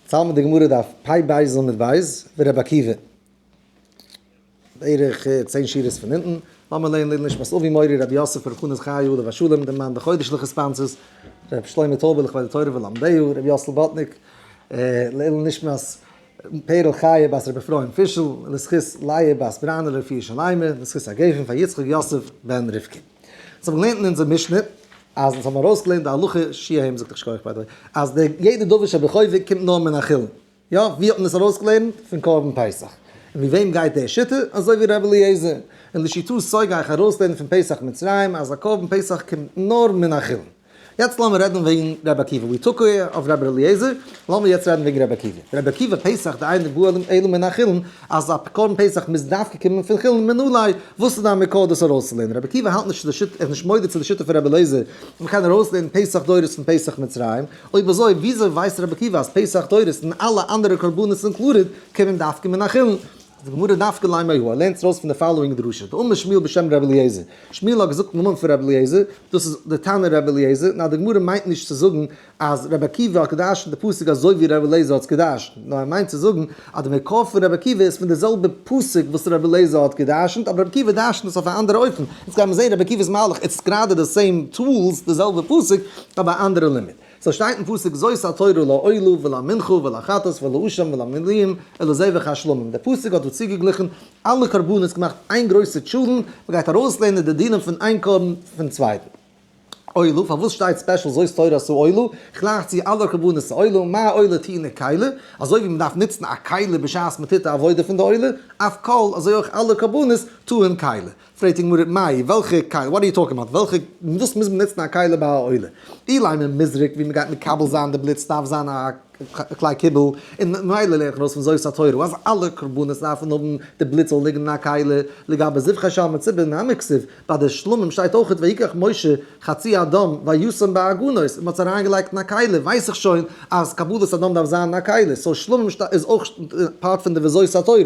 צאלמען די גמרא דף פ' בית עמוד בית ורבי עקיבא בערך 10 שורות פון אונטן, לאמיר לערנען לעילוי נשמת אבי מורי רבי יוסף ר' חנוך חי' עליו השלום דער מאן דחודש'ליכע sponsors, ר' שלמה טויבער לכבוד התורה ולמדיה, ר' יאסל באטניק לעילוי נשמת פערל חיה בת ר' אפרים פישל, לזכות לאה בת בריינא לרפואה שלימה, לזכות הגפן פאר יצחק יוסף בן רבקה. אונז האבן געלערנט אין אונזער משנה אז אונז האבן ארויסגעלערנט די הלכה שיהיים זאגט איך שכוח by the way אז די יעדע דבר שבחובה קומט נאר מן החולין יא ווי האט מען עס ארויסגעלערנט פון קרבן פסח און ווי וועם גייט די שיטה אזוי ווי רבי אליעזר און לשיטתו גיי איך ארויסלערנען פון פסח מצרים אז א קרבן פסח קומט נאר מן החולין. יעצט לאמיר רעדן וועגן רבי עקיבא, we took care אויף רבי אליעזר, לאמיר יעצט רעדן וועגן רבי עקיבא. רבי עקיבא פסח דאינו בא אלא מן החולין, אז א קרבן פסח מוז דווקא קומען פון חולין מנא ליה, וואס איז דיין מקור דאס ארויסצולערנען? רבי עקיבא האלט נישט צו די שיטה, ער איז נישט מודה צו די שיטה פון רבי אליעזר, מען קען ארויסלערנען פסח דורות פון פסח מצרים, אויב אזוי וויאזוי ווייסט רבי עקיבא אז פסח דורות און אלע אנדערע קרבנות included קומען דווקא מן החולין? די גמרא נפקא ליה מהא, ער לערנט עס ארויס פון די following דרשה, דאמר שמואל בשם רבי אליעזר, שמואל האט געזאגט אין נאמען פון רבי אליעזר, דאס איז די תנא רבי אליעזר, נאר די גמרא מיינט נישט צו זאגן אז רבי עקיבא האט געדרשנט די פסוק אזוי ווי רבי אליעזר האט עס געדרשנט, נאר ער מיינט צו זאגן אז די מקור פון רבי עקיבא איז פון די זעלבע פסוק וואס רבי אליעזר האט געדרשנט, אבער רבי עקיבא דרשנט עס אויף א אנדערע אופן, יעצט גיימיר זען רבי עקיבא'ס מהלך, it's גראדע די same tools, די זעלבע פסוק, אבער א אנדערע לימוד. סאו שטייט אין פסוק זאת התורה לעולה ולמנחה ולחטאת ולאשם ולמילואים ולזבח השלמים, דער פסוק האט דא צוגעגליכן אלע קרבנות געמאכט איין גרויסע טשולענט, מען גייט ארויסלערנען די דינים פון איין קרבן פון צווייטן. עולה, פארוואס שטייט special זאת תורת העולה, כ'גלייך צו אלע קרבנות צו עולה, מה עולה טעונה כלי, אזוי ווי מען דארף נוצן א כלי בשעת מען טוט די עבודה פון די עולה, אף כל, אזוי אויך אלע קרבנות טעון כלי. פרעגט די גמרא, מאי, וועלכע כלי, what are you talking about, וועלכע, וואס מוז מען נוצן א כלי ביי א עולה? אילימא מזרק ווי מ'גייט מקבל זיין די בלוט ס'דארף זיין א כלי קיבול, און ממילא לערנט מען אויס פון זאת התורה אז אלע קרבנות דארפן האבן די בלוט זאל ליגן אין א כלי, לגבי זבחי שלמי ציבור נמי כתיב, ביי די שלמים שטייט אויכעט ויקח משה חצי הדם וישם באגנות, און מ'האט עס אריינגעלייגט אין א כלי, ווייס איך שוין אז קבלת הדם דארף זיין אין א כלי, so שלמים איז אויך part פון די וזאת התורה.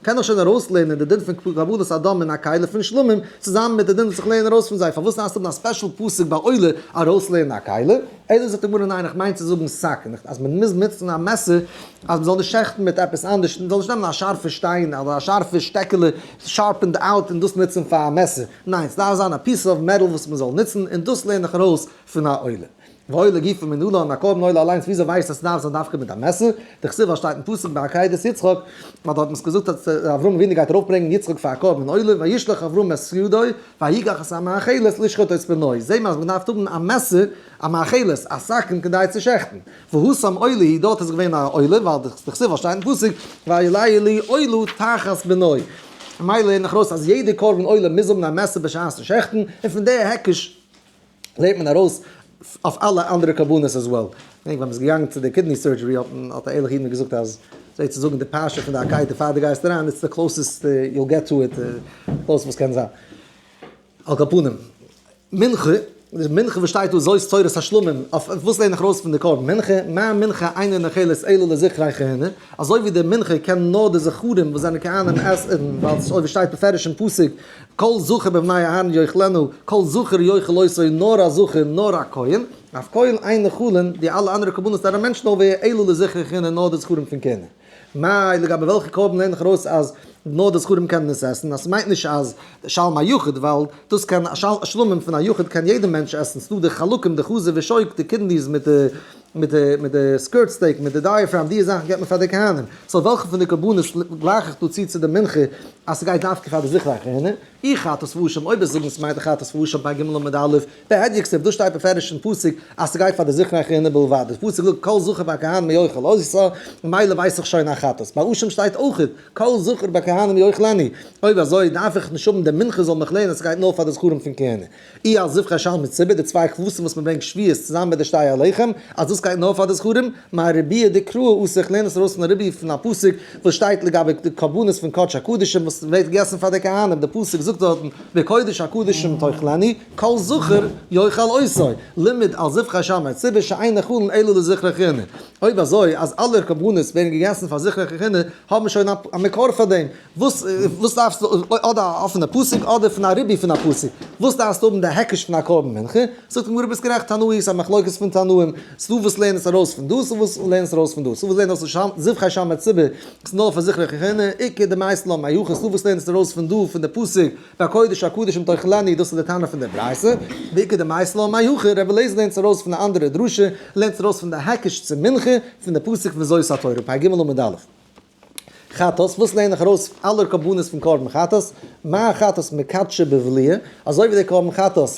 קען איך שוין ארויסלערנען די דין פון קבלת הדם אין א כלי פון שלמים, צוזאמען מיט די דין וואס איך לערן ארויס פון זיי, פארוואס דארפסטו האבן א special פסוק ביי עולה ארויסלערנען א כלי? אלא זאגט די גמרא ניין איך מיין צו זאגן סכין, אז מען מוז נוצן א מעסער אז מען זאל נישט שעכטן מיט עפעס אנדערש, מען זאל נישט נעמען א שארפע שטיין אדער א שארפע שטעקעלע sharpened out און דאס נוצן פאר א מעסער, ניין ס'דארף זיין א piece of metal וואס מען זאל נוצן און דאס לערן איך ארויס פון א עולה. ועולה גופא מנלן, א קרבן עולה אליינס וויאזוי ווייסט אז ס'דארף זיין דווקא מיט א מעסער? דכתיב ווייל שטייט אין פסוק ביי עקידת יצחק, ווייל דארט האט מען עס געזאגט אז אברהם אבינו גייט ארויפברענגען יצחק פאר א קרבן עולה, וישלח אברהם את ידו ויקח את המאכלת לשחוט את בנו, זעהט מען אז מ'דארף האבן א מעסער, א מאכלת, א סכין כדי צו שעכטן. והתם עולה היא, דארט איז געווען א עולה, ווייל דכתיב ווייל שטייט אין פסוק ויעלהו לעולה תחת בנו. ממילא לערן איך ארויס אז יעדע קרבן עולה מוז האבן א מעסער בשעת'ן שעכטן, און פון די היקש לערנט מען ארויס אויף אלע אנדערע קרבנות as well. כ'דענק ווען מ'איז געגאנגען צו די kidney surgery האט מען האט א ערליכע איד מיר געזאגט אז זיי צו זאגן די פרשה פון די עקידה פאר די גייסט אריין it's the closest you'll get to it close וואס קען זיין. על כל פנים, מנחה, די מנחה וואס שטייט דא זאת תורת השלמים, אויף וואס לערן איך ארויס פון די קרבן מנחה, מה מנחה אינה נאכלת אלא לזכרי כהונה, אזוי ווי די מנחה קען נאר די זכרים וואס זענען כהנים עסן, ווייל אזוי ווי שטייט בפירוש אין פסוק כל זכר בבני אהרן יאכלנו, כל זכר יאכל אותו, נאר א זכר, נאר א כהן, אף כל אין נאכלין, די אלע אנדערע קרבנות דארף א מענטש נאר ווער אלא לזכרי כהונה, נאר די זכרים פון כהונה. מאי, לגבי וועלכע קרבן לערן איך ארויס אז נאר די זכרים קענען עס עסן, אז ס'מיינט נישט אז שלמי יחיד, ווייל דאס קען, שלמים פון א יחיד קען יעדער מענטש עסן, ס'דא די חלקים, די חזה ושוק, די kidneys מיט די מיט די מיט די skirt steak מיט די diaphragm די זאכן געבט מען פאר די כהנים, so וועלכע פון די קרבנות גלייך איך דא צו צו די מנחה אז ס'גייט דווקא פאר די זכרי כהונה? אי חטאת ואשם אויב עס זאגן ס'מיינט די חטאת ואשם פ"ג עמוד א' בהדיא כתיב דא שטייט בפירוש אין פסוק אז ס'גייט פאר די זכרי כהונה בלבד די פסוק זאגט כל זכר בכהנים יאכל אותה ממילא ווייס איך שוין א חטאת ביי אשם שטייט אויכעט כל זכר בכהנים יאכלנו אויב אזוי דארף איך נישט האבן די מנחה זאל מיך לערנען ס'גייט נאר פאר די זכרים פון כהונה. אי על זבחי שלמי ציבור, די צוויי כבשים וואס מען ברענגט שבועות צוזאמען מיט די שתי הלחם, אז דאס גייט נאר פאר די זכרים, מריבויא דקרא אתי איך לערן עס ארויס פון א ריבוי פון א פסוק וואס שטייט לגבי די קרבנות פון קדש הקדשים וואס ווערט געגעסן פאר די כהנים, די פסוק זאגט דארטן בקודש הקדשים תאכלנו, כל זכר יאכל אותו, לימד על זבחי שלמי ציבור שאין נאכלין אלא לזכרי כהונה. אויב אזוי אז אלע קרבנות ווערן געגעסן פאר זכרי כהונה האבן מיר שוין א מקור פאר דעם, וואס וואס דארפסטו אדער א אפענע פסוק אדער פון א ריבוי פון א פסוק, וואס דארפסטו האבן די היקש פון א קרבן מנחה? זאגט די גמרא ביסט גערעכט תנאי איז א מחלוקת פון תנאים, ס'דא וואס. וואס לערנען עס ארויס פון דא, ס'דא וואס לערנען עס ארויס פון דא, ס'דא וואס לערנען אויס זבחי שלמי ציבור, ס'איז נאר פאר זכרי כהונה, איכא דמייתי לה מהכא, ס'דא וואס לערנען עס ארויס פון דא פון די פסוק בקודש הקדשים תאכלנו, דאס איז די טענה פון די ברייתא, ואיכא דמייתי לה מהכא, רבי אליעזר לערנט עס ארויס פון א אנדערע דרשה, לערנט עס ארויס פון די היקש צו מנחה, פון די פסוק וזאת התורה, פ ג עמוד א'. חטאת, וואס לערן איך ארויס אלע קרבנות פון קרבן חטאת? מה חטאת מקדשא בבליעה, אזוי ווי די קרבן חטאת,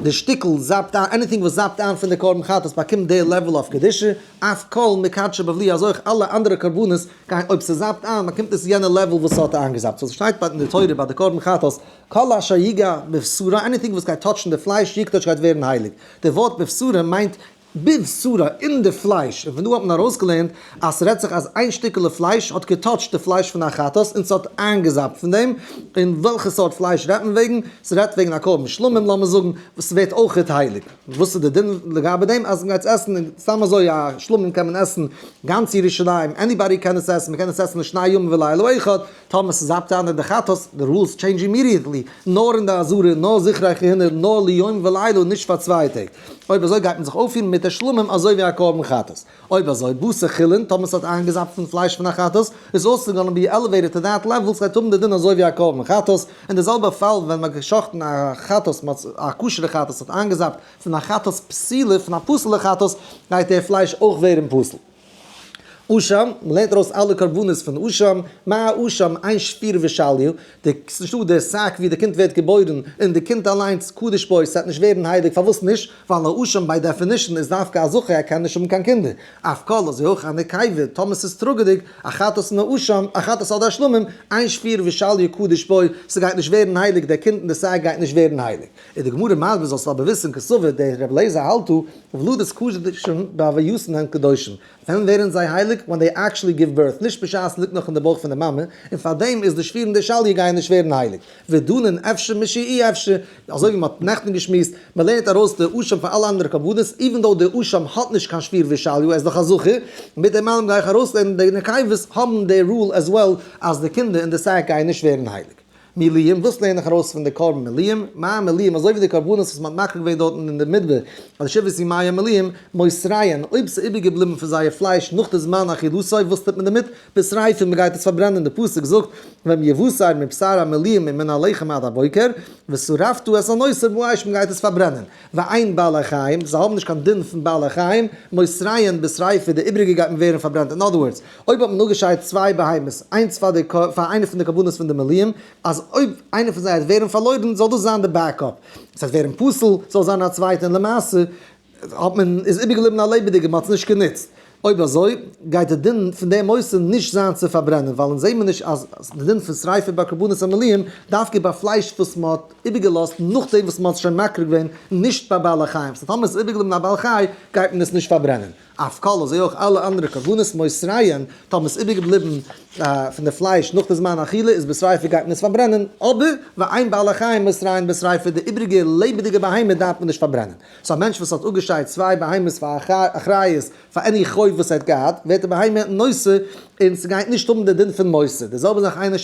די שטיקל זאפט איין, anything וואס זאפט איין פון די קרבן חטאת באקומט די level of קדושה, אף כל מקדשא בבליעה, אזוי אויך אלע אנדערע קרבנות גייען אויב ס'זאפט איין באקומט עס יענע level וואס ס'האט איינגעזאפט, סאו ס'שטייט ביי אין די תורה ביי די קרבן חטאת, כל אשר יגע בבשרה, anything וואס גייט touch ן די פלייש יקדש גייט ווערן הייליג, די ווארט בבשרה מיינט בבשרה, אין די פלייש, און פון דא האט מען ארויסגעלערנט אז ס'רעדט זיך אז איין שטיקעלע פלייש האט גע touch ט די פלייש פון א חטאת און ס'האט איינגעזאפט פון דעם, און וועלכע סארט פלייש רעדט מען וועגן? ס'רעדט וועגן א קרבן שלמים לאמיר זאגן וואס ס'ווערט אויכעט הייליג, וואס איז די דין לגבי דעם אז מ'גייט עס עסן, און סתם אזוי א שלמים קען מען עסן גאנץ ירושלים, anybody קען עס עסן, מ'קען עס עסן לשני ימים ולילה אחד, טאמער ס'זאפט איין אין די חטאת, די rules change immediately, נאר אין די עזרה, נאר זכרי כהונה, נאר ליום ולילה, נישט פאר צוויי טעג. אויב אזוי גייט מען זיך אויפפירן מיט די שלמים אזוי ווי א קרבן חטאת. אויב אזוי, בתר חולין, טאמער ס'האט איינגעזאפט פון פלייש פון א חטאת, איז also gonna be elevated to that level, ס'גייט האבן די דין אזוי ווי א קרבן חטאת, און די זעלבע פאל ווען מ'האט גע'שחט'ן א חטאת, מ'האט א כשר'ע חטאת האט איינגעזאפט פון א חטאת פסולה, פון א פסול'ע חטאת, גייט דער פלייש אויך ווערן פסול. אשם, מ'לערנט ארויס אלע קרבנות פון אשם, מה אשם, אין שפיר ושליא, די, ס'נישטא די sack ווי די קינד ווערט געבוירן, און די קינד אליינס קדוש בו, ס'וועט נישט ווערן הייליג, פארוואס נישט? ווייל א אשם by definition איז דווקא א זכר, ער קען נישט האבן קיין קינדער. אף כל, אזוי אויך א נקבה, טאמער ס'איז טראגעדיג, א חטאת און א אשם, א חטאת אדער א שלמים, אין שפיר ושליא קדוש בו, ס'גייט נישט ווערן הייליג, דער קינד אין די sack גייט נישט ווערן הייליג. איז די גמרא מסביר זאלסט אבער וויסן קסבר דער רבי אליעזר האלט דא ולדות קדשים בהווייתן הן קדושים, ווען ווערן זיי הייליג? When they actually give birth, נישט בשעת ס'ליגט נאך אין די בויך פון די מאמע, און פארדעם איז די שפיר און די שליא גייען נישט ווערן הייליג. ודנין אפשר משאי אפשר, אזוי ווי מ'האט נעכטן געשמועסט, מ'לערנט ארויס די אשם פון אלע אנדערע קרבנות, even though די אשם האט נישט קיין שפיר ושליא, ער איז דאך א זכר, מיט דעם אלעם גיי איך ארויסלערנען די נקבות האבן די rule as well אז די קינדער אין די sack גייען נישט ווערן הייליג. מילואים, וואס לערן איך ארויס פון די קרבן מילואים? מה מילואים, אזוי ווי די קרבנות וואס מ'האט מקריב געווען דארטן אין די מדבר, על שבעת ימי המילואים, מותריהן, אויב ס'איז איבערגעבליבן פון זייער פלייש נאך די זמן אכילתו, וואס טוט מען דערמיט? בשריפה, מ'גייט עס פארברענען, די פסוק זאגט, ואם יוותר מבשר המילואים ומן הלחם עד הבוקר, ושרפת את הנותר באש, מ'גייט עס פארברענען. ואין בעלי חיים, זיי האבן נישט קיין דין פון בעלי חיים, מותריהן בשריפה, די איבריגע גייט מען ווערן פארברענט, אין other words, אויב האט מען אפגעשיידט צוויי בהמות, איינס פאר די פאר איינע פון די קרבנות פון די מילואים, אז אויב איינע פון זיי וועט ווערן פארלוירן זאל דאס זיין די backup, עס וועט ווערן פסול, זאל זיין א צווייטע, און למעשה האט מען איז איבערגעבליבן א לעבעדיגע, מען האט עס נישט גענוצט. אויב אזוי גייט די דין פון דעם מותר נישט זיין צו פארברענען, ווייל אונז זעהן מיר נישט אז די דין פון שריפה ביי קרבנות המילואים דווקא ביי פלייש וואס מען האט איבערגעלאזט נאכדעם וואס מען האט עס שוין מקריב געווען, נישט ביי בעלי חיים, so טאמער עס איז איבערגעבליבן א בעל חי גייט מען עס נישט פארברענען. אף כל, אזוי אויך אלע אנדערע קרבנות מותריהן, טאמער עס איז איבערגעבליבן פון די פלייש נאך די זמן אכילה איז בשריפה גייט מען עס פארברענען, אבער ואין בעלי חיים מותריהן בשריפה די איבריגע לעבעדיגע בהמה דארף מען נישט פארברענען. so א מענטש וואס האט אפגעשיידט צוויי בהמות פאר אחריות פאר any חוב וואס ער האט געהאט, ווערט די בהמה נותר און ס'גייט נישט האבן די דין פון מותר. די זעלבע זאך איינער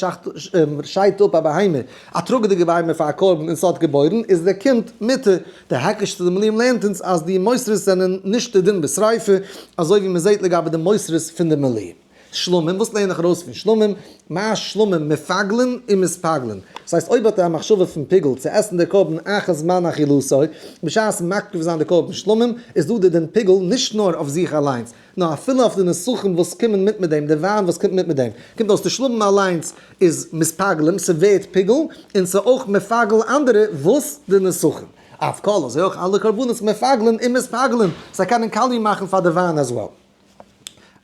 שיידט אפ א בהמה, א טראגעדיגע בהמה פאר א קרבן און ס'האט געבוירן, איז די קינד מותר. די היקש צו די מילואים לערנט אונז אז די מותרות זענען נישט די דין בשריפה, אזוי ווי מ'זעט לגבי די מותרות פון די מילואים. שלמים, וואס לערן איך ארויס פון שלמים? מה שלמים מפגלין ומתפגלין. דאס הייסט אויב האט ער א מחשבה פון פיגול צו עסן די קרבן אחר זמן אכילתו, בשעת מקריב זיין די קרבן שלמים, איז דא די דין פיגול נישט נאר אויף זיך אליינס, נאר אפילו אויף די נסכים וואס קומען מיט מיט דעם, די וויין וואס קומט מיט מיט דעם. קומט אויס די שלמים אליינס איז מתפגלים, ס'ווערט פיגול, און ס'אויך מפגל אנדערע וואס די נסכים. אף כל, אזוי אויך אלע קרבנות מפגלין ומתפגלין, זיי קענען קאליע מאכן פאר די וויין as well.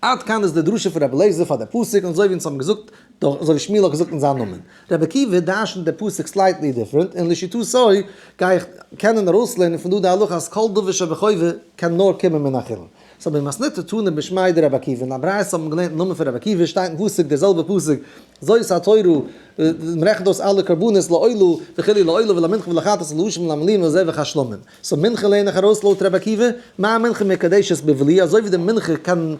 עד כאן איז די דרשה פון רבי אליעזר פאר די פסוק, און אזוי ווי אונז האבן געזאגט, דורך אזוי ווי שמואל האט געזאגט אין זיין נאמען. רבי עקיבא דרשנ'ט די פסוק slightly different, און לשיטתו גיי איך קענען ארויסלערנען פון דא די הלכה אז כל דבר שבחובה קען נאר קומען מן החולין. so במתניתא תנא משמיה דרבי עקיבא, אין א ברייתא האט מען געלערנט אין נאמען פון רבי עקיבא, שטייט אין פסוק דער זעלבער פסוק, זאת התורה, מ'רעכנט אויס אלע קרבנות לעולה וכו' לעולה ולמנחה ולחטאת ולאשם ולמילואים ולזבח השלמים. so מנחה לערן איך ארויס לויט רבי עקיבא, מה מנחה מקדשת בבליעה, אזוי ווי די מנחה קען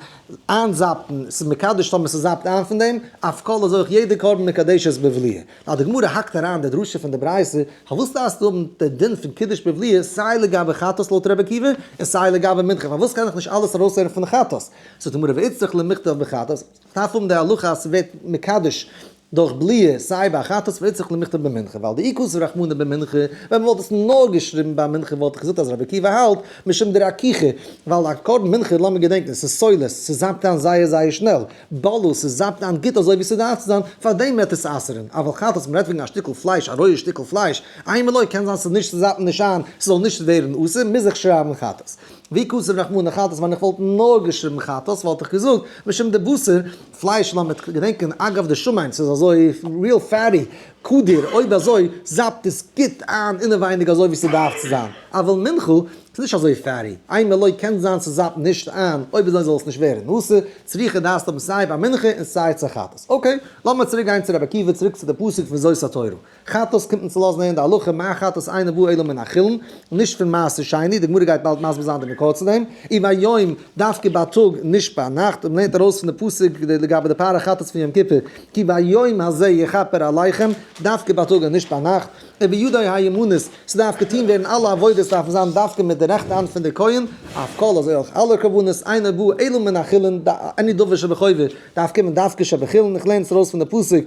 איינזאפן, ס'איז מקדש טאמער ס'זאפט איין פון דעם, אף כל אזוי אויך יעדע קרבן מקדשת בבליעה. נאר די גמרא האקט אריין די דרשה פון די ברייתא, פארוואס דארפסטו האבן די דין פון קידוש בבליעה סיי לגבי חטאת לויט רבי עקיבא און סיי לגבי מנחה, פארוואס קען איך נישט אלעס אלעס ארויסלערנען פון חטאת. זאגט די גמרא ואיצטריך למכתב בחטאת, כ'דארף האבן די הלכה אז ס'ווערט מקדש דורך בליעה סיי ביי חטאת ואיצטריך למכתב במנחה, ווייל דאי כתב רחמנא במנחה, ווען מ'וואלט עס נאר געשריבן ביי מנחה וואלט איך געזאגט אז רבי עקיבא האלט משום דרכיכא, ווייל א קרבן מנחה לאמיר געדענקען ס'איז סולת, ס'זאפט איין זייער זייער שנעל, בלעה, ס'זאפט איין גוט אזוי ווי ס'דארף צו זיין, פארדעם וועט עס אסר'ן, אבל חטאת מ'רעדט וועגן א שטיקל פלייש א רויע שטיקל פלייש, אימא לא קען זיין ס'איז נישט ס'זאפט נישט איין, ס'זאל נישט ווערן אסור, מוז איך שרייבן חטאת. ואי כתב רחמנא חטאת ווען איך וואלט נאר געשריבן חטאת וואלט איך געזאגט משום דבשר, פלייש לאמיר געדענקען אגב די שמן ס'איז אזוי real fatty, קדיר, אויב אזוי זאפט עס גוט איין אינעווייניג אזוי ווי ס'דארף צו זיין, אבל מנחה ס'איז נישט אזוי fatty, אימא לא קען זיין ס'זאפט נישט איין, אויב אזוי זאל עס נישט ווערן אסור, צריכא דארפסט האבן סיי ביי מנחה און סיי צו חטאת. okay, לאמיר צוריק גיין צו רבי עקיבא צוריק צו די פסוק פון זאת התורה. חטאת קומט אונז צו לאזן הערן די הלכה מה חטאת אינו בא אלא מן החולין, נישט פון מעשר שני, די גמרא גייט באלד מסביר זיין די מקור צו דעם, וביום, דווקא בייטאג, נישט ביינאכט, און מ'לערנט ארויס פון די פסוק לגבי די פר החטאת פון יום כיפור, כי ביום הזה יכפר עליכם, דווקא בייטאג און נישט ביינאכט, ובידו הימנית, ס'דארף געטון ווערן אלע עבודות דארפן זיין דווקא מיט די רעכטע האנט פון די כהן, אף כל אזוי אויך אלע קרבנות, אינו בא אלא מן החולין, any דבר שבחובה דארף קומען דווקא שבחולין, איך לערן עס ארויס פון די פסוק.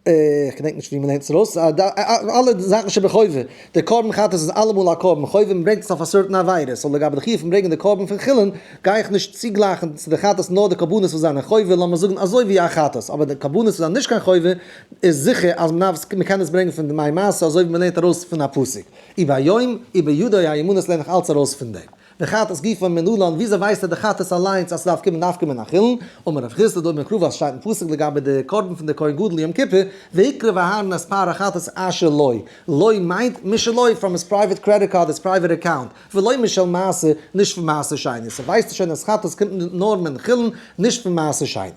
איך געדענק נישט ווי מ'לערנט עס ארויס, אלע זאכן שבחובה, די קרבן חטאת איז אלעמאל א קרבן חובה, מ'ברענגט עס אויף א certain עבירה, so לגבי די חיוב פון ברענגען די קרבן פון חולין, גיי איך נישט צוגלייכן צו די חטאת נאר די קרבנות וואס זענען חובה, לאמיר זאגן אזוי ווי א חטאת, אבער די קרבנות וואס זענען נישט קיין חובה, איז זיכער אז מ'דארף עס, מ'קען עס ברענגען פון דמי מעשר אזוי ווי מ'לערנט ארויס פון א פסוק, וביום ובידו הימנית לערן איך אלץ ארויס פון דעם. וחטאת גופא מנלן, וויאזוי ווייסט ער די חטאת אליינס אז ס'דארף קומען דווקא מן החולין? אמר רב חסדא דאמר קרא וואס שטייט אין פסוק לגבי די קרבן פון די כהן גדול יום כיפור, והקריב אהרן את פר החטאת אשר לו, לו מיינט משלו from his private credit card his private account, ולא משל מעשר, נישט פון מעשר שני, so ווייסט ער שוין אז חטאת קומט נאר מן חולין, נישט פון מעשר שני.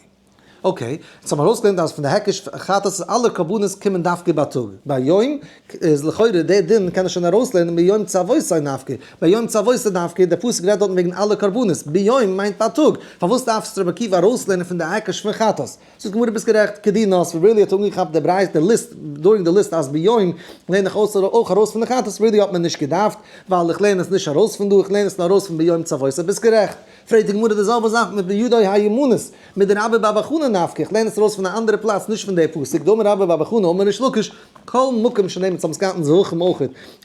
okay, יעצט האבן מיר ארויסגעלערנט אז פון די היקש חטאת איז אלע קרבנות קומען דווקא בייטאג, ביום איז לכאורה די דין קען איך שוין ארויסלערנען ביום צוותו נפקא, ביום צוותו נפקא, דער פסוק רעדט דארטן וועגן אלע קרבנות, ביום מיינט בייטאג, פארוואס דארף עס רבי עקיבא ארויסלערנען פון די היקש פון חטאת? זאגט גמרא ביסט גערעכט, כדי נאס, really האט אנגעכאפט די ברייתא די ליסט, during די ליסט אז ביום לערן איך אויס אויך ארויס פון די חטאת, really האט מען נישט געדארפט, ווייל איך לערן עס נישט ארויס פון דא, איך לערן עס נאר ארויס פון ביום צוותו, ביסט גערעכט. פרעגט די גמרא די זעלבע זאך מיט בידו הימנית, מדרבה בר בר חנה נפקא, איך לערן עס ארויס פון א אנדערע פלאץ נישט פון די פסוק, דאמר רבה בר בר חנה אמר ריש לקיש, כל מקום שנאמר צו האבן עס געהאט אין זבחים אויך,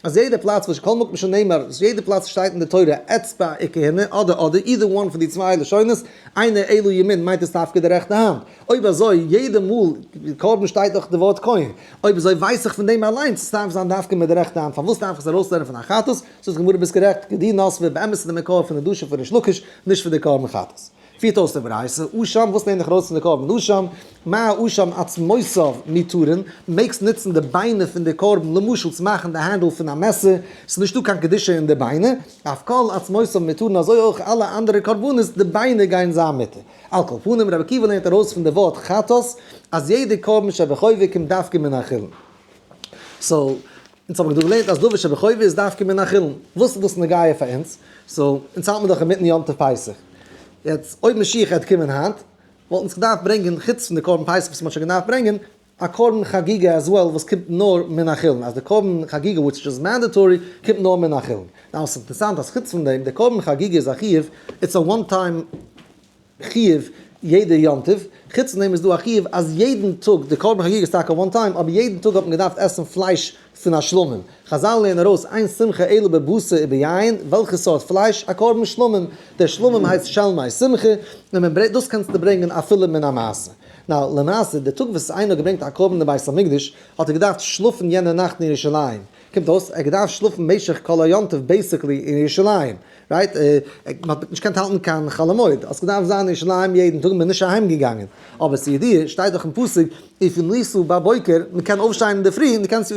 אז יעדע פלאץ וואס כל מקום שנאמר, יעדע פלאץ וואס שטייט אין די תורה אצבע וכהונה, אדער אדער, either one פון די צוויי לשונות, אינו אלא ימין מיינט עס דווקא די רעכטע האנט. אויב אזוי יעדע מאל קרבן שטייט דאך די ווארט כהן, אויב אזוי ווייס איך פון דעם אליינס עס דארף זיין דווקא מיט די רעכטע האנט, פארוואס דארף איך עס ארויסלערנען פון א חטאת? זאגט די גמרא ביסט גערעכט, כדי נסבה, באמת איז די מקור פון די דרשה פון ריש לקיש, נישט פון די קרבן חטאת. פירט אויס די ברייתא, אשם, וואס לערן איך ארויס פון די קרבן אשם, מה אשם עצמותיו מותרין, מעגסט נוצן די ביינער פון די קרבן למשל צו מאכן די handle פון א מעסער, ס'איז נישטא קיין קדושה אין די ביינער, אף כל עצמותיו מותרין אזוי אויך אלע אנדערע קרבנות די ביינער גייען זיין מותר. על כל פנים רבי עקיבא לערנט ארויס פון די ווארט חטאת אז יעדע קרבן שבחובה קומט דווקא מן החולין. so, אונז האבן דא געלערנט אז דבר שבחובה איז דווקא מן החולין. וואס איז דאס נוגע פאר אונז? so, אונז האלט מיר דאך אינמיטן יום טוב פסח. יעצט, אויב משיח העט קומען היינט, וואלט אונז געדארפט ברענגען, חוץ פון די קרבן פסח וואס מ'האט שוין געדארפט ברענגען, א קרבן חגיגה as well וואס קומט נאר מן החולין. אז די קרבן חגיגה which is mandatory קומט נאר מן החולין. now, ס'איז אינטערעסאנט אז חוץ פון דעם, די קרבן חגיגה איז א חיוב, it's a one time חיוב יעדע יום טוב, חוץ פון דעם איז דא א חיוב אז יעדן טאג, די קרבן חגיגה איז טאקע one time, אבער יעדן טאג האט מען געדארפט עסן פלייש פון א שלמים. חזל לערנען ארויס אין שמחה אלא בבשר וביין, וועלכע סארט פלייש? א קרבן שלמים, דער שלמים הייסט שלמי שמחה, און מען ברענגט, דאס קענסטו ברענגען אפילו מן המעשר. now למעשה, די טאג וואס איינער האט געברענגט א קרבן אין בית המקדש, האט ער געדארפט שלאפן יענע נאכט אין ירושלים, קומט אויס ער האט געדארפט שלאפן משך כל היום טוב basically אין ירושלים, right? מען האט נישט געקענט האלטן קיין חול המועד, האסט געדארפט זיין אין ירושלים יעדן טאג, מען איז נישט אהיים געגאנגען, אבער ס'איז ידוע, שטייט דאך אין פסוק, ופנית בבוקר, מען קען אויפשטיין אינדערפרי און דו קענסט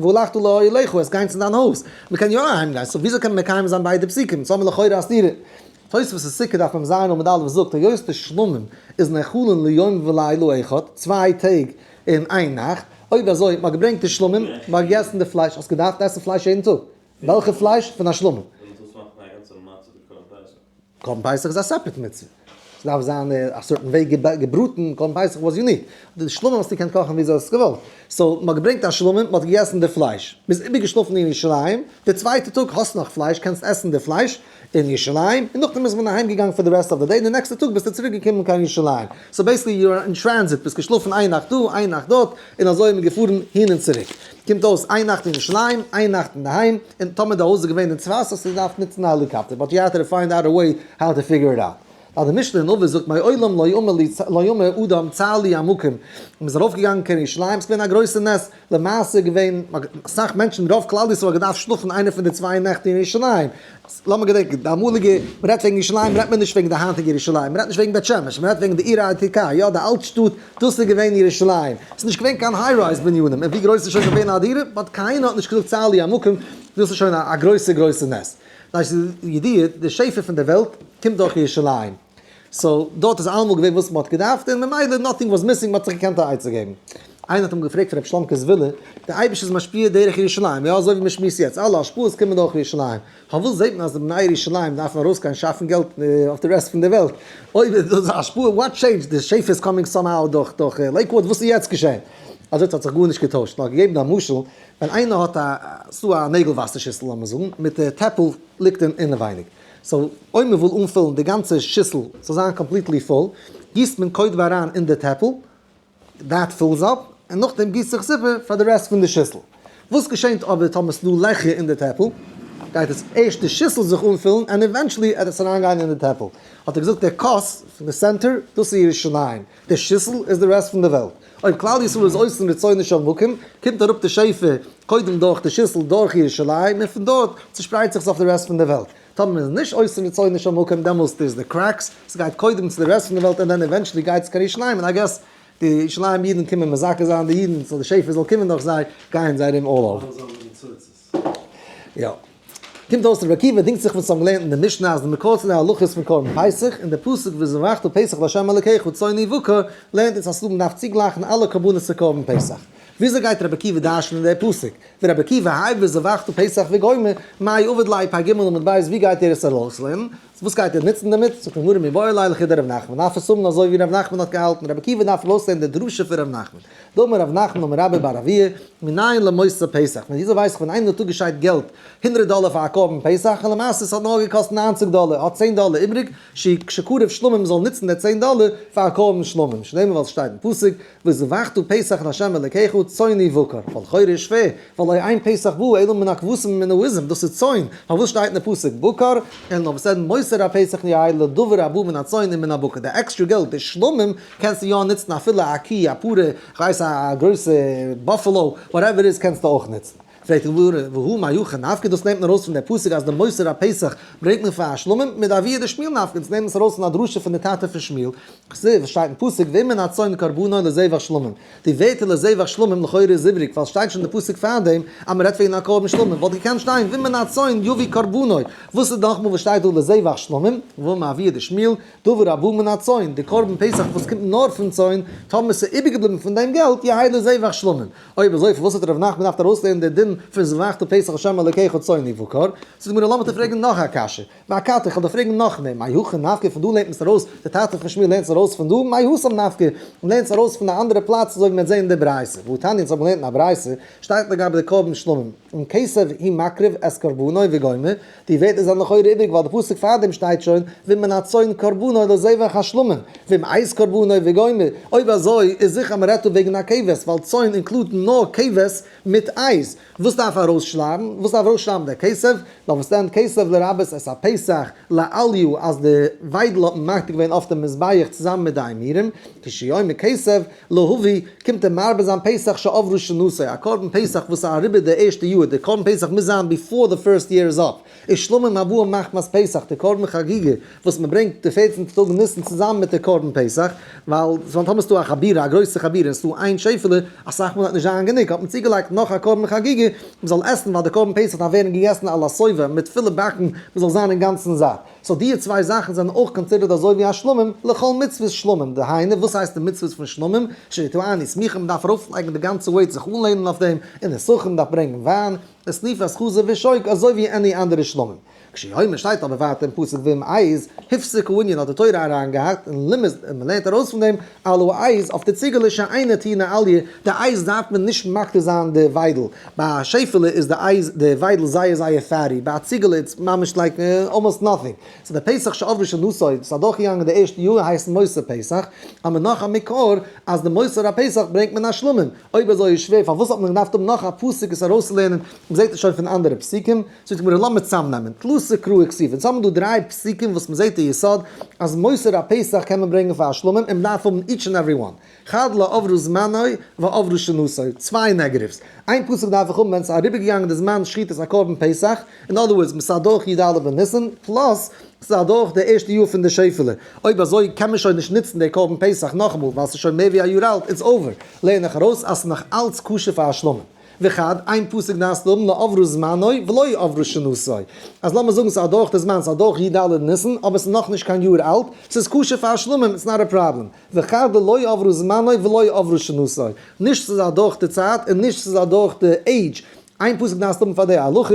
והלכת לאהליך, עס גיין צו דיין הויז, מען קען יא אהיים גיין, so וויאזוי קען מען מקיים זיין ביידע פסוקים? so האבן מיר לכאורה א סתירה. תוספות אין סוכה דף מ ז עמוד א' זאגט היות די שלמים איז נאכלין ליום ולילה אחד, צוויי טעג און איין נאכט, אויב אזוי מ'האט געברענגט די שלמים, מ'האט געגעסן די פלייש, האסט געדארפט עסן פלייש יעדן טאג, וועלכע פלייש? פון א שלמים. קרבן פסח איז א separate מצוה. ס'דארף זיין א certain וועג געבראטן, קרבן פסח was unique. די שלמים האסטו געקענט קאכן וויאזוי האסט געוואלט. So מ'האט געברענגט א שלמים, מ'האט געגעסן די פלייש. מ'איז איבערגעשלאפן אין ירושלים, די צווייטע טאג האסט נאך פלייש, קענסט עסן די פלייש אין ירושלים, און נאכדעם איז מען אהיים געגאנגען פאר די rest of the day, די נעקסטע טאג ביסטו צוריק געקומען קיין ירושלים. So basically you are in transit, ביסט געשלאפן איין נאכט דא, איין נאכט דארט, און אזוי איז מען געפארן הין און צוריק. קומט אויס איין נאכט אין ירושלים, איין נאכט אינדערהיים, און טאמער די הויז איז געווען אין צפת האסטו געדארפט נוצן א העליקאפטער, but you had to find out a way how to figure it out. ווייל די משנה אין אבות זאגט מעולם לא אמר אדם צר לי המקום, און מ'איז ארויף געגאנגען קיין ירושלים, ס'איז געווען א גרויסע נס, למעשה איז געווען אסאך מענטשן רוב כלל ישראל האט געדארפט שלאפן איינע פון די צוויי נעכט אין ירושלים, לאמיר געדענקען די אמאליגע, מ'רעדט וועגן ירושלים רעדט מען נישט וועגן די היינטיגע ירושלים, מ'רעדט נישט וועגן בית שמש, מ'רעדט וועגן די עיר העתיקה, יא די אלט שטאט, דאס איז געווען ירושלים, ס'איז נישט געווען קיין high rise בנינים, און ווי גרויס איז שוין געווען א דירה, but קיינער האט נישט געזאגט צר לי המקום, דאס איז שוין א גרויסע גרויסע נס. דאס איז ידיעה, די שפע פון דער וועלט קומט דורך ירושלים. So דארט איז אלעמאל געווען וואס מ'האט געדארפט און ממילא nothing was missing, מ'האט זיך געקענט א עצה געבן. איינער האט אים געפרעגט פון רבי שלומקע זוויהלער, דער אייבערשטער איז משפיע דורך ירושלים, יא אזוי ווי מ'שמועסט יעצט, אלע השפעות קומען דורך ירושלים, פארוואס זעט מען אז די בני ירושלים דארפן ארויסגיין שאפן געלט אויף די רעסט פון די וועלט? אויב איז דאס א השפעה, what changed? די שפע איז coming somehow דורך דורך לעיקוואד, וואס איז יעצט געשען? אזוי האט זיך גארנישט געטוישט, נאר געגעבן א משל, ווען איינער האט א, ס'דא א נעגל וואסער שיסל לאמיר זאגן, מיט די טעפל ליגט אין אינעווייניג, so אויב מען וויל אנפילן די גאנצע שיסל זאל זיין completely full, גיסט מען קודם אריין אין די טעפל, that fills up, און נאכדעם גיסט זיך עס איבער פאר די רעסט פון די שיסל. וואס געשענט אבער טאמער ס'דא לעכער אין די טעפל, גייט עס ערשט די שיסל זיך אנפילן און eventually עט עס אריינגיין אין די טעפל. האט ער געזאגט דער כוס פון די center, דאס איז ירושלים, די שיסל איז די רעסט פון די וועלט. אויב כלל ישראל איז עושין רצונו של מקום, קומט אראפ די שפע קודם דורך די שיסל דורך ירושלים און פון דארט צושפרייט זיך עס אויף די רעסט פון די וועלט. טאמער מען איז נישט עושין רצונו של מקום דעמאלסט איז די cracks, ס'גייט קודם צו די רעסט פון די וועלט און then eventually גייט עס קיין ירושלים און I guess די ירושלים אידן קומען מזכה זיין די אידן so די שפע זאל קומען דורך זיי, גייען זיי ארום all over. יא. קומט אויס רבי עקיבא דינגט זיך וואס האבן געלערנט אין די משנה אז די מקור צו די הלכות פון קרבן פסח און די פסוק וזבחת פסח לה' אלקיך צאן ובקר לערנט אונז אז ס'דא מ'דארף צוגלייכן אלע קרבנות צו קרבן פסח. וויאזוי גייט רבי עקיבא דרש'נען די פסוק? ורבי עקיבא האי וזבחת פסח וגומר, מאי עביד ליה פ ג עמוד ב' ווי גייט ער עס ארויסלערנען? וואס גייט ער נוצן דערמיט? זאגט די גמרא מיבעי ליה לכדרב נחמן, דארף עס האבן אזוי ווי ר' נחמן האט געהאלטן, רבי עקיבא דארף ארויסלערנען די דרשה פון ר' נחמן. דאמר ר' נחמן אמר רבה בר אבוה, מנין למותר פסח, פון וויאזוי ווייס איך ווען איינער האט אפגעשיידט געלט הונדרעט דאלער פאר א קרבן פסח און למעשה עס האט נאר געקאסט 90 דאלער, האט צען דאלער איבריג, שקרב שלמים זאל נוצן די צען דאלער פאר א קרבן שלמים, שנאמר ווייל עס שטייט אין פסוק, וזבחת פסח לה' אלקיך צאן ובקר, ווייל לכאורה איז שווער, ווייל לא אין פסח בא אלא מן הכבשים ומן העזים, דאס איז צאן, פארוואס שטייט אין די פסוק בקר, אלא נאר וואס דען מותר הפסח יהא לדבר הבא מן הצאן ומן הבקר, די עקסטרע געלט, די שלמים, קענסטו יא נוצן אפילו א קי, א פרה, כ'ווייס א גרויסע buffalo, whatever איז קענסטו אויך נוצן. פרעגט די גמרא, והא מהיכא נפקא, דאס נעמט מען ארויס פון דער פסוק אז די מותר הפסח ברענגט מען פאר א שלמים, מדאבוה דשמואל נפקא, אונז נעמען עס ארויס פון א דרשה פון די טאטע פון שמואל, כתיב, שטייט אין פסוק, ומן הצאן קרבנו לזבח שלמים, די ווערטער לזבח שלמים לכאורה איז איבריג, ווייל שטייט שוין אין די פסוק פארדעם אז מען רעדט וועגן א קרבן שלמים, וואלט געקענט שטיין ומן הצאן יביא קרבנו, וואס איז נאכמאל וואס שטייט דא לזבח שלמים, והא מאבוה דשמואל, דבר הבא מן הצאן, די קרבן פסח וואס קומט נאר פון צאן, טאמער ס'איז איבערגעבליבן פון דעם געלט, יהא לזבח שלמים. אויב אזוי פארוואס האט ר' נחמן געדארפט ארויסלערנען די דין פון זבחת פסח לה' אלקיך צאן ובקר? זאגט די גמרא לאמיר דיר פרעגן נאך א קשיא, ואכתי איך וועל דיר פרעגן נאך מער, מהיכא נפקא פון דא לערנט מען עס ארויס, די טאטע פון שמואל לערנט עס ארויס פון דא, מהתם נפקא לערנט עס ארויס פון א אנדערע פלאץ אזוי ווי מען וועט זען אין די ברייתא, והתניא אונז האבן געלערנט אין א ברייתא, שטייט לגבי די קרבן שלמים, אם כסף הוא מקריב את קרבנו וגומר, די ווערטער זענען לכאורה איבריג ווייל די פסוק פארדעם שטייט שוין ומן הצאן קרבנו לזבח השלמים, ואם עז קרבנו וגומר, אויב אזוי איז זיכער אז מען רעדט דא וועגן א כבש ווייל צאן include נאר כבש מיט עז, וואס דארף ארויסשרייבן? וואס דארף ארויסשרייבן דער כסף? נאר וואס דען כסף לרבות את הפסח לאליה אז די וויידל האט מען מקטיר געווען אויף דעם מזבח צוזאמען מיט די אימורים, כשהוא אומר כסף להביא קומט ער מרבה זיין פסח שעברה שנתו, א קרבן פסח וואס איז אריבער די ערשטע יאר, די קרבן פסח מוז זיין before the first year is up, איז שלמים הבא מחמת פסח, די קרבן חגיגה וואס מען ברענגט די פערצנטע טאג ניסן צוזאמען מיט די קרבן פסח, ווייל טאמער ס'דא א חבורה, א גרויסע חבורה און ס'דא איין שעפעלע, אסאך מאל וועט נישט זיין גענוג, האט מען צוגעלייגט נאך א קרבן חגיגה, מען זאל עסן ווייל די קרבן פסח דארף ווערן געגעסן על השובע מיט פילע באקן, מען זאל זיין אינגאנצן זאט. so די צוויי זאכן זענען אויך considered אזוי ווי א שלמים, לכל מצוות שלמים, דהיינו וואס הייסט די מצוות פון שלמים, שיטענו סמיכה מען דארף ארויפלייגן די גאנצע weight זיך אנלענען אויף דעם, און נסכים מען דארף ברענגען וויין, ושריפת חזה ושוק אזוי ווי any אנדערע שלמים. כשהוא אומר שטייט אבער ווייטער אין פסוק ואם עז הפסיק הענין האט די תורה אריינגעהאקט און לימד און מ'לערנט ארויס פון דעם על העז אויף די ציגעלע שאינה טעונה עליה, די עז דארף מען נישט מקטיר זיין די וויידל, ביי א שעפעלע איז די עז די וויידל זייער זייער fatty, ביי א ציגעלע it's ממש like almost nothing, so די פסח שעברה שנתו, ס'איז אדורכגעגאנגען די ערשטע יאר הייסט מותר פסח, האט מען נאך א מקור אז די מותר הפסח ברענגט מען א שלמים, אויב אזוי איז שווער פארוואס האט מען געדארפט האבן נאך א פסוק עס ארויסצולערנען, מ'זעט עס שוין פון אנדערע פסוקים. זאגט די גמרא לאמיר צאמנעמען, תלתא קראי כתיבי, אונז האבן דא דריי פסוקים וואס מ'זעט די יסוד אז מותר הפסח קען מען ברענגען פאר א שלמים און מ'דארף האבן each and every one, חד לא עברה זמנו ועברה שנתו, צוויי negatives, איין פסוק דארף איך האבן ווען ס'איז אריבערגעגאנגען די זמן שחיטת הקרבן פסח, אין other words ס'איז אדורך י ד בניסן, plus ס'איז אדורך די ערשטע יאר פון די שעפעלע, אויב אזוי קען מען שוין נישט נוצן די קרבן פסח נאכאמאל ווייל ס'איז שוין מער ווי א יאר אלט, it's over, לערן איך ארויס אז ס'איז נאך אלץ כשר פאר א שלמים. וחד, איין פסוק דארפסטו האבן לא עברה זמנו ולא עברה שנתו. אז לאמיר זאגן ס'איז אדורך די זמן, ס'איז אדורך י ד ניסן, אבער ס'איז נאכנישט קיין יאר אלט, ס'איז כשר פאר שלמים, it's not a problem. וחד לא עברה זמנו ולא עברה שנתו. נישט ס'איז אדורך די צייט און נישט ס'איז אדורך די עידזש. איין פסוק דארפסטו האבן פאר די הלכה.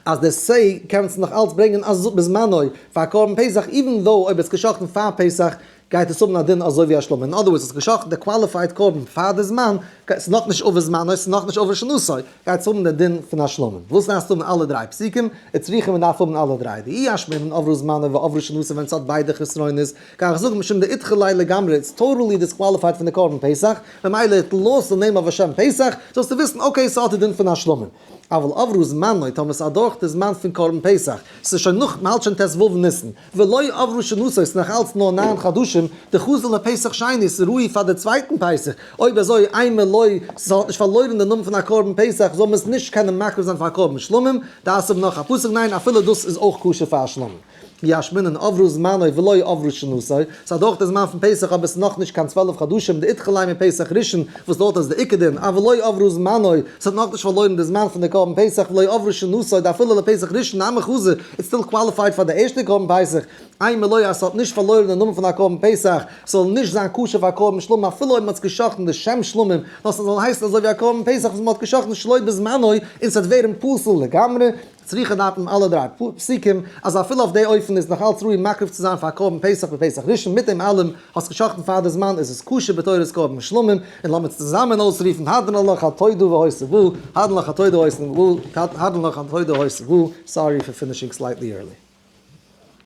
אז די שה קענסט נאך אלץ ברענגען אז בזמנו פאר קרבן פסח even though אויב עס געשאכטן פאר פסח גייט עס האבן א דין אזוי ווי א שלמים, אין other words האסט געשאכטן די qualified קרבן פאר די זמן, ס'איז נאך נישט עבר זמנו ס'איז נאך נישט עבר שנתו, גייט עס האבן די דין פון א שלמים. וואס דארפסטו האבן אלע דריי פסוקים? וצריכא מען דארף האבן אלע דריי דאי אשמעינן עברה זמנו ועברה שנתו ווען ס'האט ביידע חסרונות, גיי איך זאגן משום דאידחי ליה לגמרי it's totally disqualified פון די קרבן פסח, ממילא it lost the name of השם פסח, זאלסטו וויסן okay ס'האט די דין פון א שלמים. אבל עברה זמנו, טאמער ס'איז אדורך די זמן פון קרבן פסח, ס'איז שוין נאך, מ'האלט שוין ט ו ניסן, ולא עברה שנתו, ס'איז נאך אלץ נאר ניין חדשים, דחזי לפסח שני, ס'איז ראוי פאר די צווייטן פסח, אויב אזוי אימא לא, ס'האט נישט פארלוירן די נאמען פון א קרבן פסח, זאל מען עס נישט קענען מקריב זיין פאר א קרבן שלמים, דארפסט האבן נאך א פסוק, ניין אפילו דאס איז אויך כשר פאר א שלמים. אי אשמעינן עברה זמנו ולא עברה שנתו, ס'איז אדורך די זמן פון פסח אבער ס'איז נאכנישט קיין 12 חדשים דאידחי ליה מפסח ראשון וואס דארט איז די עיקר דין, אבל לא עברה זמנו, ס'האט נאכנישט פארלוירן די זמן פון די קרבן פסח ולא עברה שנתו דאפילו לפסח ראשון נמי חזי, it's still qualified פאר די ערשטע קרבן פסח, אימא לא אז ס'האט נישט פארלוירן די נאמען פון א קרבן פסח, ס'זאל נישט זיין כשר פאר קרבן שלמים אפילו אויב מ'האט עס גע'שחט'ן לשם שלמים, נאר ס'זאל הייסן אזוי ווי א קרבן פסח וואס מ'האט גע'שחט'ן שלא בזמנו און ס'וועט ווערן פסול לגמרי. צריכא דארף מען אלע דריי פסוקים, אז אפילו אויף די אופן איז נאך אלץ ראוי מקריב צו זיין פאר קרבן פסח בפסח ראשון, מיט דעם אלעם האסט געשחט'ן פאר די זמן איז עס כשר בתורת קרבן שלמים, און לאמיר צוזאמען אויסרופן הדרן עלך התודה והוסף וו, הדרן עלך התודה והוסף וו, הדרן עלך התודה והוסף וו, sorry for finishing slightly early.